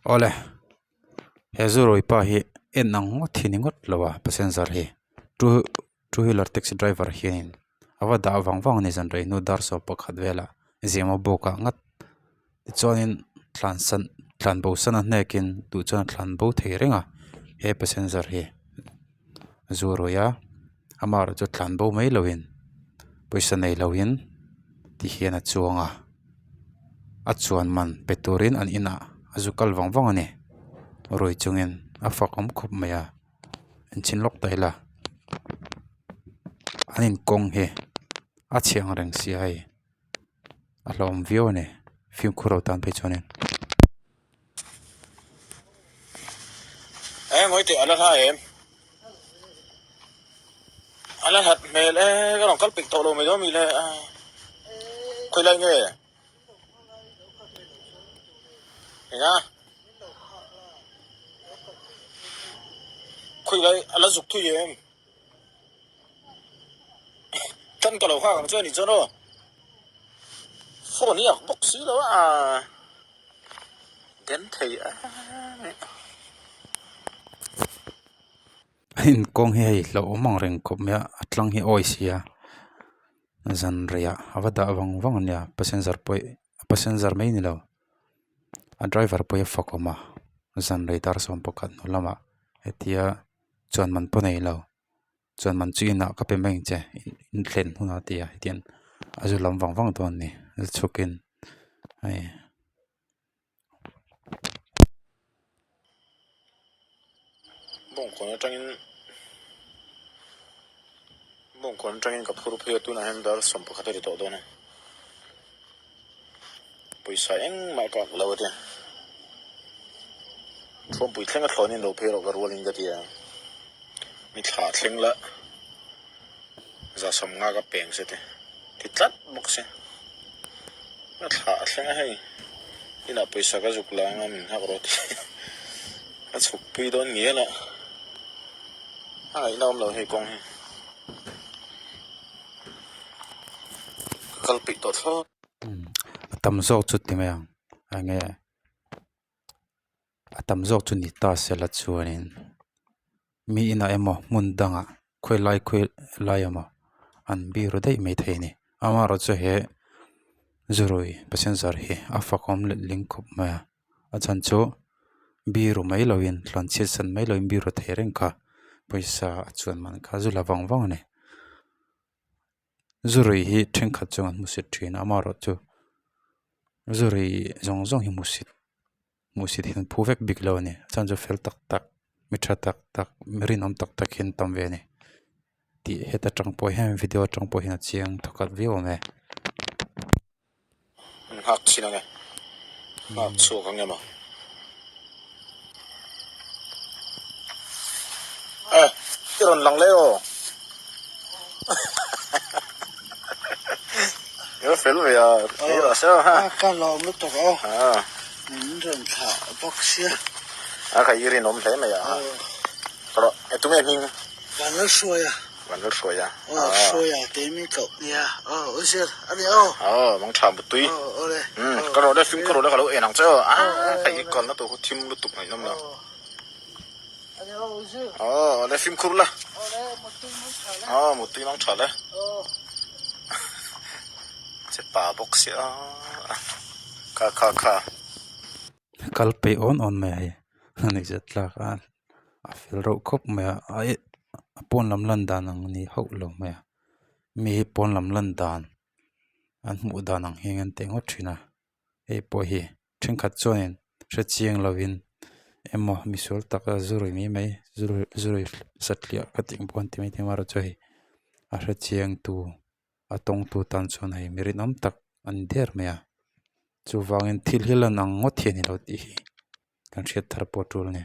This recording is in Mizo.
Awle he zurui pa hi en ang ngawt hi ni ngawt lo a passenger hi two two wheeler taxi driver hianin a va dah vang vang a ni zan rei hnu dar sawm pakhat velah zema bawk ah ngat tichuanin tlan san tlan bo san a hnekin duh chuan a tlan bo thei reng a he passenger hi zurui a amaherawhchu tlan bo mai loin pawisa nei loin ti hian a chuang a a chuan man pe turin an inah a zu kal vang vang a ni rui chungin a fak awm khawp mai a enchhin lawk ta ila an inkawng hi a chhe ang reng sia hei a hlauhawm viau a ni fimkhur lo tan phei chuanin. Eng hawi teh a la hla em? A la hlat hmel e, ka rawn kal peih tawh lo mai dawn mi le a. Khawi lai nge? Enga? Khawi lai a la zuk thui em? Tan ka lo nghak ang che a nih chuan aw. Phone hi a bawk si lo a. Den thei a. A inkawng hi hei hlauhawm ang reng khawp mai a a tlang hi a awi si a zan reiah a va dah vang vang a nia passenger pawh passenger mai a ni lo a driver pawh hi a fak awm a zan rei dar sawm pakhat hnu lamah hetia chuan man pawh nei lo chuan man chu inah ka pe mai ang che in thlen hunah a ti a hetiang a zu lam vang vang dawn a ni chhukin hei. Bawngkawn atangin Bawngkawn atangin ka phur phei a tunah hian dar sawm pakhat a ri tawh dawn a pawisa engmah ka ak lo a tia Thuampui thleng a thlawnin lo phei rawh ka rualin ka ti a mi thla thleng la za sawm nga ka peng se te. Ti tlat bawk se. A thla a thleng a hei. Inah pawisa ka zuk la anga min nghak rawh ti. A chhuk pui dawn ngial a. A ngaihna awm lo hei kawng hi. Ka kal peih tawh thlawt. A tam zawk chu ti mai ang. Enge a tam zawk chu ni ta se la chuanin mi inah emaw hmun dangah khawi lai khawi lai emaw an biru daih mai thei a ni amaherawhchu he zurui passenger hi a fakawm letling khawp mai a a chhan chu biru mai lovin tluan chhiat san mai lovin biru thei reng kha pawisa a chuan man kha zu la vang vang a ni zurui hi thenkhat chuan an hmusit thin a amaherawhchu zurui zawng zawng hi hmusit. Hmuhsit hi an phu vek bik lo a ni a chhan chu fel tak tak mi tha tak tak mi rinawm tak tak hi an tam ve a ni tih heta tang pawh hian video atang pawh hian a chiang thawkhat viau awm e. Nghak chin ang e, nghak chhuak ang emaw. E, i rawn lang leh aw. Yo fel ve a, ei rawh se aw ha. Ka lawm lutuk aw. Min rawn thlah bawk sia. A kha i rinawm hle mai a. Rawh, e tunge hming? Vanlalhruai a. Vanlalhruai a. Aw, Hruai a te mi koh nia. Aw, u sir, a ni aw. Aw, mang tha mutui. Aw, awle. Ka rawh le, fimkhur rawh le, ka lo en ang che aw. A, hei i kalna tur khu thim lutuk ngaihnawm lo. Aw, le fimkhur la. Aw, mutui mang tha le. Che pa bawk sia a. Kha kha kha. Kal peih awn awn mai a hei a ni zet tlak a a fel reuh khawp mai a a eh a pawn lam lan dan ang ni hauh lo mai a mi hi pawn lam lan dan an hmuh dan ang hian an teh ngawt thin a hei pawh hi thenkhat chuanin hre chiang lovin emaw misual taka zu rui mai mai zu rui satliah ka tih ang pawh an ti maithei amaherawhchu hei a hre chiang tu a tawngtu tan chuan hei mi rinawm tak an ni der mai a chuvangin thil hi lan ang ngawt hi a ni lo tih hi kan hriat thar pawh a tul a ni.